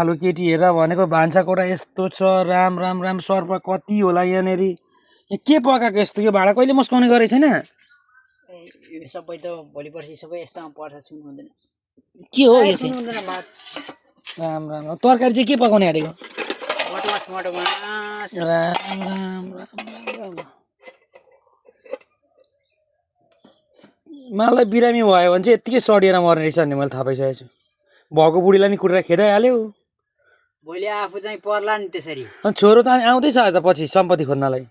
आलु केटी हेर भनेको भान्साकोठा यस्तो छ राम राम राम सर्प कति होला यहाँनेरि के पकाएको यस्तो यो भाडा कहिले मस्काउने गरेको छैन यो सबै त भोलि पर्सि सबै यस्तामा पर्छ सुन्नु हुँदैन के हो यो चाहिँ हुँदैन भात राम राम राम तरकारी चाहिँ के पकाउने आँटेको मटो मास राम राम राम राम मलाई बिरामी भयो भने चाहिँ यत्तिकै सडिएर मर्ने रहेछ भन्ने मैले थाहा पाइसकेको छु भएको बुढीलाई नि कुटेर खेदाइहाल्यो भोलि आफू चाहिँ पर्ला नि त्यसरी अनि छोरो त आउँदैछ त पछि सम्पत्ति खोज्नलाई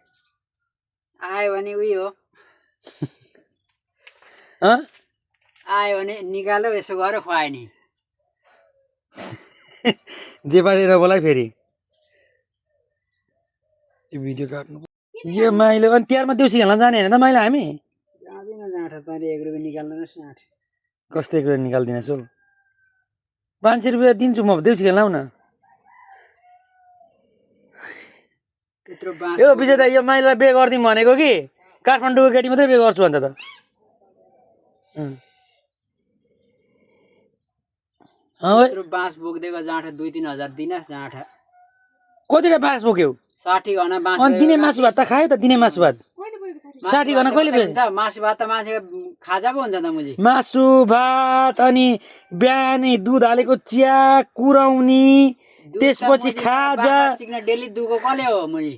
आयो भने उयो हो आयो भने निकाल्यो यसो गरेर खुवायो नि जे बाजेर बोलाइ फेरि यो भिडियो काट्नु यो माइलो अनि तिहारमा देउसी खेल्न जाने होइन त माइलो हामी जाँदैन जाँठा तैँले 1 रुपियाँ निकाल्नुहोस् न कस्तो 1 रुपियाँ निकालिदिनुहोस् हौ 500 रुपियाँ दिन्छु म देउसी खेल्न आउन त्यत्रो बाँस यो विजय दाइ यो माइलोलाई बे गरिदिउँ भनेको कि काठमाडौँको केटी मात्रै बे गर्छु भन्छ त त्यत्रो बाँस बोक्दैको जाँठा 2-3 हजार दिनुहोस् जाँठा कतिवटा बाँस बोक्यौ 60 घना बाँस अनि दिने मासु भात त खायो त दिने मासु भात 60 घना कहिले हुन्छ मासु भात त मान्छेको खाजा पो हुन्छ त मुजी मासु भात अनि बिहानै दुध हालेको चिया कुराउनी त्यसपछि खाजा चिक्न डेली दुको कसले हो मुजी